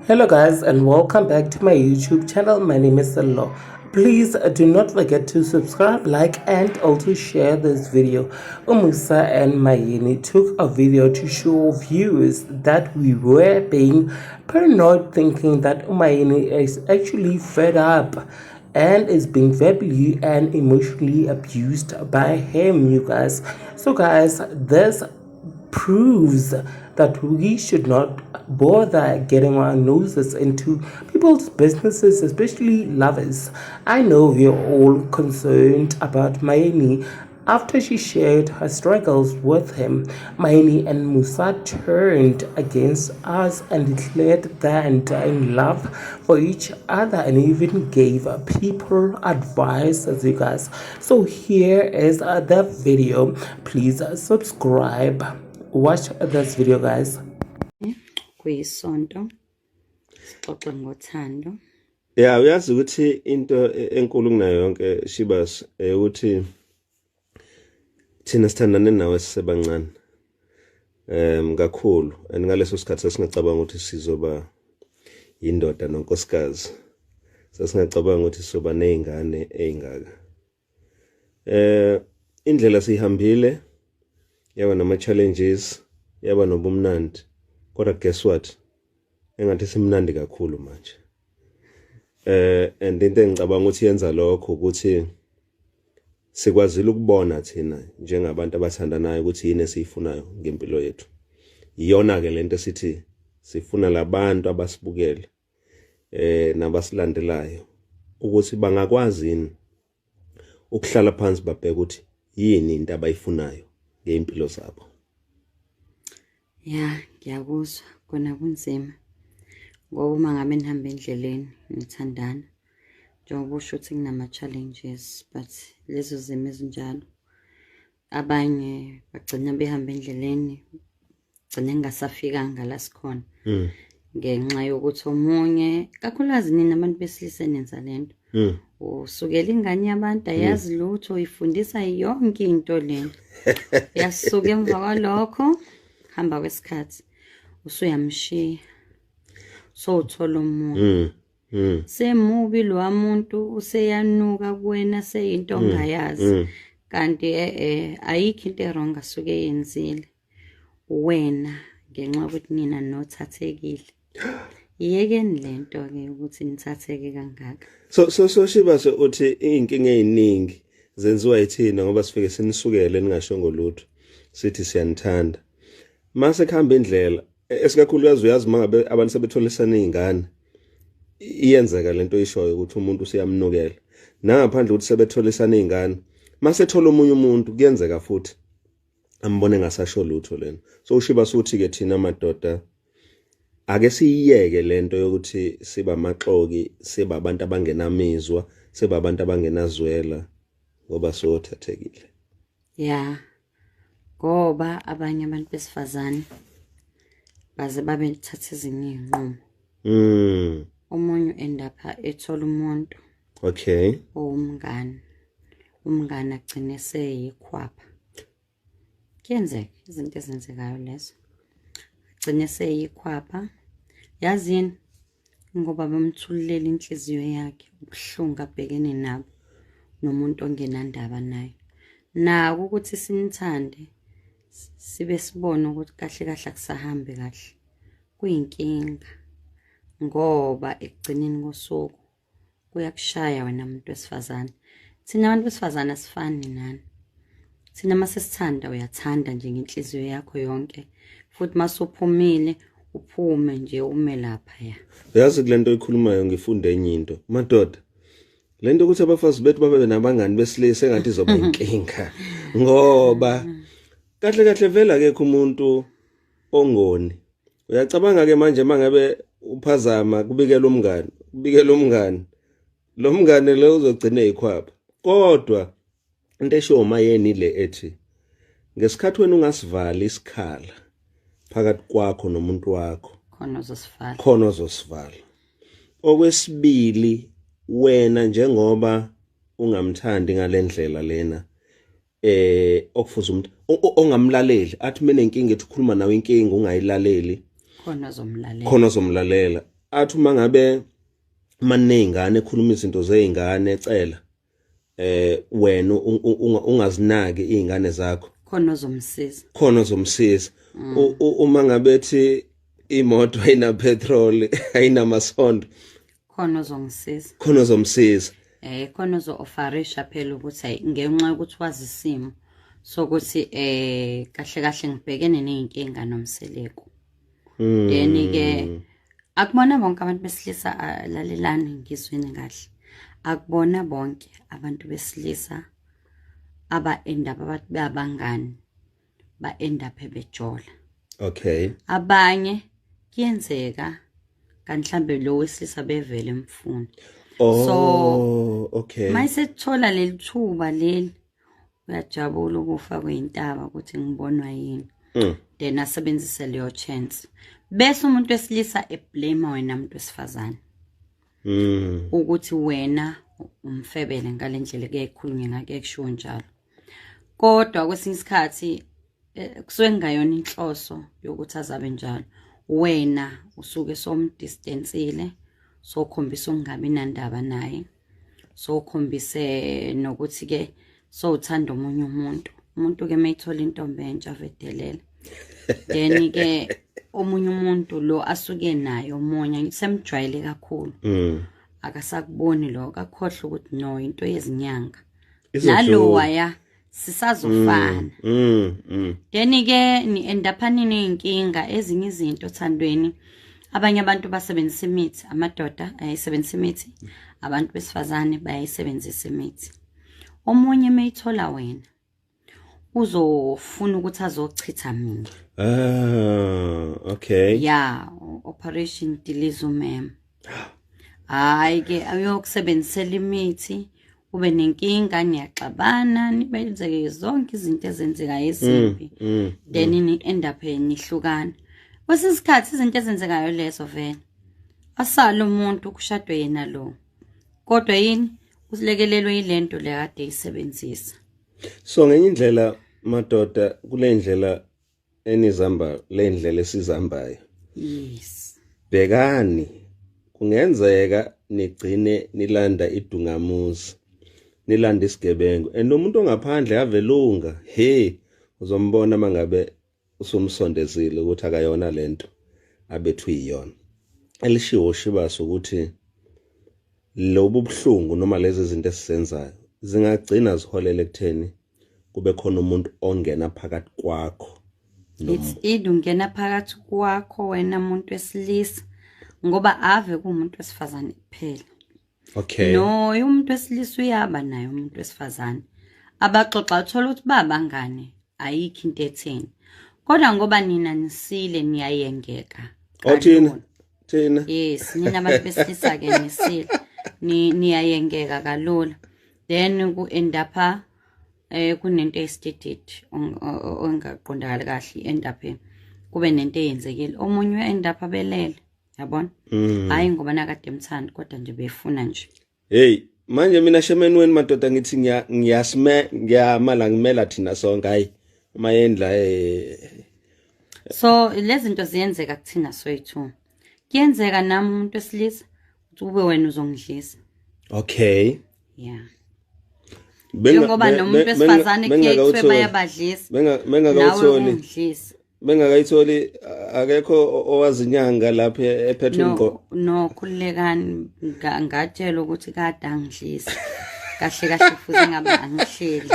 Hello guys and welcome back to my YouTube channel. My name is Sello. Please do not forget to subscribe, like and also share this video. Umusa and Mayeni took a video to show viewers that we were being paranoid, thinking that Mayeni is actually fed up and is being verbally and emotionally abused by him, you guys. So guys, this proves that we should not bother getting our noses into people's businesses, especially lovers. I know we're all concerned about Mayeni. After she shared her struggles with him, Mayeni and Musa turned against us and declared their undying love for each other and even gave people advice, as you guys. So here is the video. Please subscribe. Watch this video, guys. Kuyisonto sixoxe ngothando. Ya, uyazi ukuthi into enkulu kunayo yonke, Shibas, ukuthi thina sithandane nawe sisebancane kakhulu, and ngaleso sikhathi sasingacabanga ukuthi sizoba indoda nonkosikazi, sasingacabanga ukuthi sizoba nezingane ezingaka. Indlela sihambile yaba nama challenges, yaba nobumnandi, kodwa guess what, engathi simnandi kakhulu manje. And into engicabanga ukuthi yenza lokho ukuthi sikwazile ukubona thina njengabantu abathandanayo ukuthi yini esiyifunayo ngempilo yethu. Iyona ke lento esithi sifuna labantu abasibukele nabasilandelayo ukuthi bangakwazi yini ukuhlala phansi babheke ukuthi yini into abayifunayo ngeimpilo zabo. Ya, ngiyakuzwa kona kunzima ngoba uma ngabe nihamba endleleni nithandana, njengoba usho ukuthi kunama-challenges, but lezo zimo ezinjalo abanye bagcina behamba endleleni, gcine kungasafikanga la sikhona ngenxa yokuthi omunye, kakhulukazi nina abantu besilisa nenza lento, usukela ingane yabantu ayazi lutho, uyifundisa yonke into lena, yasuka emva kwalokho hamba kwesikhathi usuyamshiya, sowuthola omunye semubi lo muntu, useyanuka kuwena, seyinto ongayazi, kanti ayikho into e-wrong asuke yenzile wena ngenxa yokuthi nina nothathekile. Yekeni lento ke ukuthi nithatheke kangaka. So Shibase, uthi inkinga eziningi zenziwa yithina ngoba sifike sinisukele ningashongo lutho, sithi siyanithanda. Mase kuhamba indlela, esikakhulukazi uyazi mangabe abantu sebetholisana izingane, iyenzeka lento oyishoyo ukuthi umuntu usiyamnukela. Nangaphandle ukuthi sebetholisana izingane, mase ethola omunye umuntu kuyenzeka futhi ambone ngasasho lutho lena. So uShiba uthi ke thina madoda ake siyiyeke lento yokuthi siba amaxoki, siba abantu abangenamizwa, siba abantu abangenazwela ngoba sothathekile. Ya, ngoba abanye abantu besifazane baze babe thatha ezinye iy'nqumo. Omunye end up ethola umuntu owumngani, umngani agcine seyikhwapha. Kuyenzeka izinto ezenzekayo lezo, agcine seyikhwapha. Yazini, ngoba bemthululela inhliziyo yakhe, ubuhlungu abhekene nabo nomuntu ongenandaba naye. Nako ukuthi sinithande sibe sibone ukuthi kahle kahle akusahambi kahle, kuyinkinga ngoba ekugcineni kosuku kuyakushaya wena muntu wesifazane. Thina abantu besifazane asifani nani. Thina mase sithanda, uyathanda nje ngenhliziyo yakho yonke, futhi masuphumile uphume nje ume lapha ya. Uyazi, kulento oyikhulumayo ngifunde enye into, madoda, lento ukuthi abafazi bethu babe nabangani besilisa engathi izoba inkinga, ngoba kahle kahle vele akekho umuntu ongoni. Uyacabanga ke manje mangabe uphazama kubikela umngani, kubikela umngani, lo mngane lo uzogcina eyikhwapha. Kodwa into eshiwo Mayeni le ethi ngesikhathi wena ungasivali isikhala phakathi kwakho nomuntu wakho, khona uzosivala. Khona ozosivala. Okwesibili, wena njengoba ungamthandi ngalendlela lena okufuza umuntu ongamlaleli, athi mina inkinga ethi ukhuluma nawe inkinga ungayilaleli, khona ozomlalela. Khona ozomlalela. Athi uma ngabe maneyingane ekhuluma izinto zeyingane ecela wena ungazinaki izingane zakho, khona ozomsiza, khona ozomsiza. Uma ngabe ethi imoto ayina petrol, ayinamasondo, khona ozongisiza, khona ozomsiza. Khona ozo-offerisha phela ukuthi ngenxa yokuthi wazi isimo sokuthi kahle kahle ngibhekene ney'nkinga noMseleku. Then-ke akubona bonke abantu besilisa, lalelani ngizweni kahle, akubona bonke abantu besilisa aba-end up abathi babangani ba-end up bejola. Okay. Abanye kuyenzeka kanti mhlambe lo wesilisa bevele emfuna. Oh, so okay. Mayisethola leli thuba leli uyajabula ukufa kweyintaba ukuthi ngibonwa yini. Then asebenzise leyo chance. Bese umuntu wesilisa eblame wena umuntu wesifazane. Ukuthi wena umfebele ngalendlela kuyakhulunywa ngake kushiwo njalo. Kodwa kwesinye isikhathi kusuke kungayona inhloso yokuthi azabe njalo. Wena usuke somdistancile, sokhombisa ukungabi nandaba naye, sokhombise nokuthi ke sowuthanda omunye umuntu. Umuntu ke mayithola intombi entsha vedelela. Then ke omunye umuntu lo asuke naye omunye ngisemjwayele kakhulu. Akasakuboni lo, akakhohle ukuthi no into yezinyanga. Nalo waya sisazofana. Then ke ni end up nineyinkinga ezinye izinto othandweni. Abanye abantu basebenzisa imithi, amadoda ayayisebenzisa imithi, abantu besifazane bayayisebenzisa imithi. Omunye mayithola wena uzofuna ukuthi azochitha mina. Ah, okay. Yeah, Operation Diliza Umema. Hayi ke ayokusebenzisela imithi, ube nenkinga, niyaxabana, nibenzeke zonke izinto ezenzekayo ezimbi. Then ni end up nihlukana. Kwesinye isikhathi izinto ezenzekayo lezo vele. Asala umuntu kushadwe yena lo. Kodwa yini usilekelelwe yilento le kade isebenzisa. So ngenye indlela madoda, kule ndlela enizamba, le ndlela esizambayo. Yes. Bhekani, kungenzeka nigcine nilanda idungamuzi, nilanda isigebengu, and umuntu ongaphandle avelunga, hey, uzombona mangabe usumsondezile ukuthi akayona lento abethu iyona. Elishiwo Shibase ukuthi lobu buhlungu noma lezi zinto esizenzayo zingagcina ziholela ekutheni kube khona umuntu ongena phakathi kwakho. It's either ungena phakathi kwakho wena muntu wesilisa, ngoba ave kuwumuntu wesifazane kuphela. Okay. No, umuntu wesilisa uyaba naye umuntu wesifazane. Abaxoxa uthola ukuthi babangane, ayikho into etheni. Kodwa ngoba nina nisile niyayengeka. Oh, thina thina. Yes, nina abantu besilisa ke nisile. Ni niyayengeka kalula. Then ku end up kunento eyistididi ongaqondakali kahle, end up kube nento eyenzekile. Omunye uya end up abelele, yabona? Hayi ngoba nakade emthanda, kodwa nje befuna nje. Hey, manje mina shemeni weni madoda ngithi ngiyasime ngiyama la ngimela thina sonke, hayi mayendla. So lezi zinto ziyenzeka kuthina soyithu. Kuyenzeka nami umuntu wesilisa ukuthi ube wena uzongidlisa. Okay. Yeah. Njengoba nomuntu wesifazane kuye kuthiwe bayabadlisa. Nawe Bengakawutholi. ungidlisa. Bengakayitholi, akekho owazinyanga lapha ephethe umqo. No, khululekani, ngatshelwa ukuthi kade angidlisa. Kahle kahle futhi ngabe angihleli.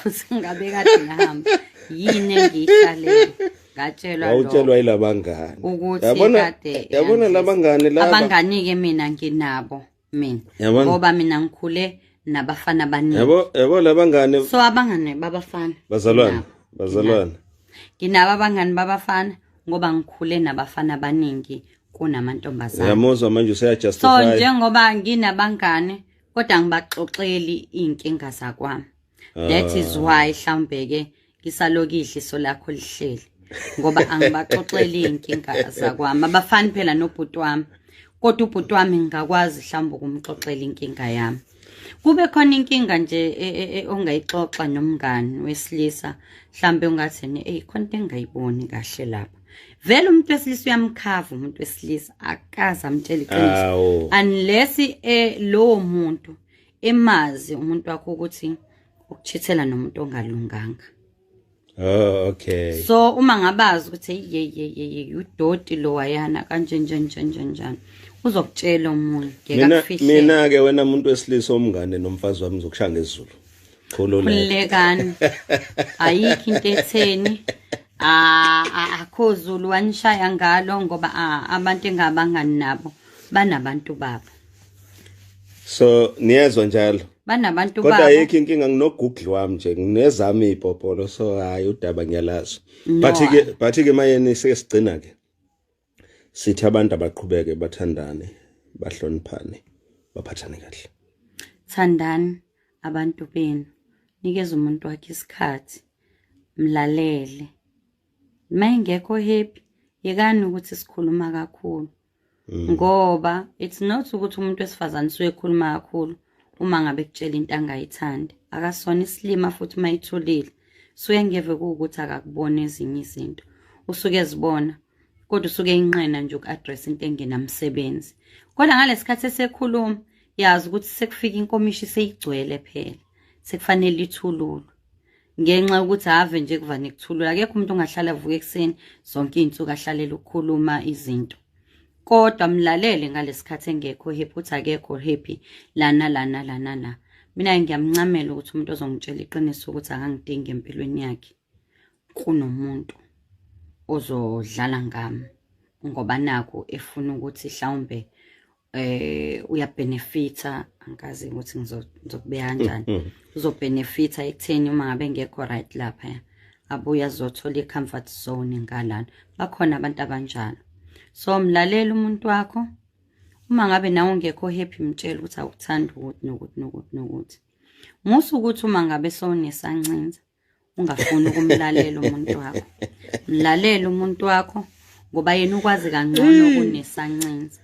Futhi ngabe kade ngihamba. Yini engiyihlalele? Ngatshelwa Wawutshelwa yilabangani. Ukuthi Yabona kade yabona yangidlisa. Labangani laba. Abangani ke mina nginabo mina. Yabona. Ngoba mina ngikhule nabafana abaningi. Yabo labangani. So abangani babafana. Bazalwane, Nginabo. bazalwane. Nginabo abangani babafana ngoba ngikhule nabafana abaningi kunamantombazane. Uyamuzwa manje useya So justify. njengoba nginabangani kodwa ngibaxoxeli inkinga zakwami. That is why mhlawumbe ke ngisaloku idliso lakho lihleli ngoba angibaxoxeli inkinga zakwami. Abafani phela nobhuti wami. Kodwa ubhuti wami ngingakwazi mhlawumbe ukumxoxela inkinga yami. Kube khona inkinga nje ongayixoxa nomngani wesilisa, mhlawumbe ungathi ne, hey, khona into engayiboni kahle lapha. Vele umuntu wesilisa uyamkhava, umuntu wesilisa akaze amtshela iqiniso Awu. unless lowo muntu emazi umuntu wakho ukuthi ukuchithela nomuntu ongalunganga. Oh, okay. So uma ngabazi ukuthi hey, hey, hey, hey, udoti lo wayana kanje nje nje nje njani, uzokutshela omunye ngeke Mina akufihlele. Mina ke, wena muntu wesilisa omngane nomfazi wami, ngizokushaya ngezulu. Khululeka. Khululekani, ayikho into etheni. Ah, akho zulu wanishaya ngalo ngoba abantu engabangani nabo banabantu babo. So niyezwa njalo. Banabantu Kodwa babo. ayikho inkinga, ngino Google wami nje, nginezami ipopolo, so hayi, udaba ngiyalazi. No. But ke mayeni sike sigcina ke. Sithi abantu abaqhubeke bathandane, bahloniphane, baphathane kahle. Thandani abantu benu, nikeza umuntu wakhe isikhathi, mlalele. Uma engekho happy, yekani ukuthi sikhuluma kakhulu, ngoba it's not ukuthi umuntu wesifazane usuke ekhuluma kakhulu uma ngabe kutshela into angayithandi. Akasona isilima futhi uma ethulile suke ngeve kuwukuthi akakuboni ezinye izinto, usuke ezibona, kodwa usuke inqena nje uku-address into engenamsebenzi. Kodwa ngalesikhathi esekhuluma, yazi ukuthi sekufika inkomishi seyigcwele phela, sekufanele ithululwe, ngenxa yokuthi ave nje kuvane kuthulula. Akekho umuntu ongahlala avuke ekuseni zonke iy'nsuku ahlalela ukukhuluma izinto. Kodwa mlalele ngalesikhathi engekho happy, uthi akekho happy lana lana lana la. Mina ngiyamncamela ukuthi umuntu ozongitshela iqiniso ukuthi akangidingi empilweni yakhe kunomuntu ozodlala ngami ngoba nakho efuna ukuthi mhlawumbe uyabenefita. Angikazi ukuthi ngizokubeka kanjani. Uzobenefita ekutheni uma ngabe ngekho right lapha, abuye azothola i-comfort zone ngalana. Bakhona abantu abanjalo. So mlalela umuntu wakho. Uma ngabe nawe ungekho happy, mtshela ukuthi awukuthandi ukuthi nokuthi nokuthi nokuthi. Musa ukuthi uma ngabe sewunesancinza ungafuni ukumlalela umuntu wakho. Mlalela umuntu wakho ngoba yena ukwazi kangcono kunesancinza.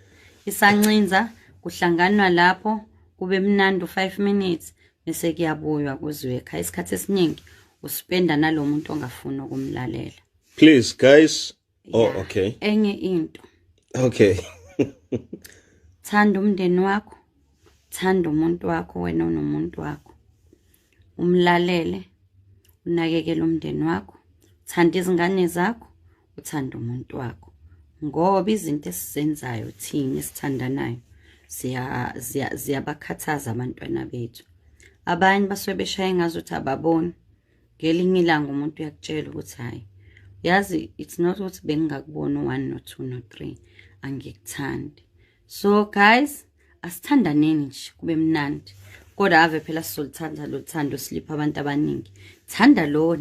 Isancinza kuhlanganwa lapho kube mnandi u-5 minutes, bese kuyabuywa kuziwe ekhaya. Isikhathi esiningi uspenda nalo muntu ongafuni ukumlalela. Please guys. Oh, Yeah. okay. Enye into, thanda umndeni wakho, thanda umuntu wakho, wena unomuntu wakho, umlalele, unakekele umndeni wakho, thanda izingane zakho, uthanda umuntu wakho, ngoba izinto esizenzayo thina esithandanayo ziyabakhathaza abantwana bethu. Abanye basuke beshaye ngazuthi ababoni. Ngelinye ilanga umuntu uyakutshela ukuthi hayi, yazi, it's not ukuthi bengingakuboni u-one no-two no-three, angikuthandi. So guys, asithandaneni nje kube mnandi, kodwa ave phela sizolithanda lo thando silipha abantu abaningi. Thanda lo.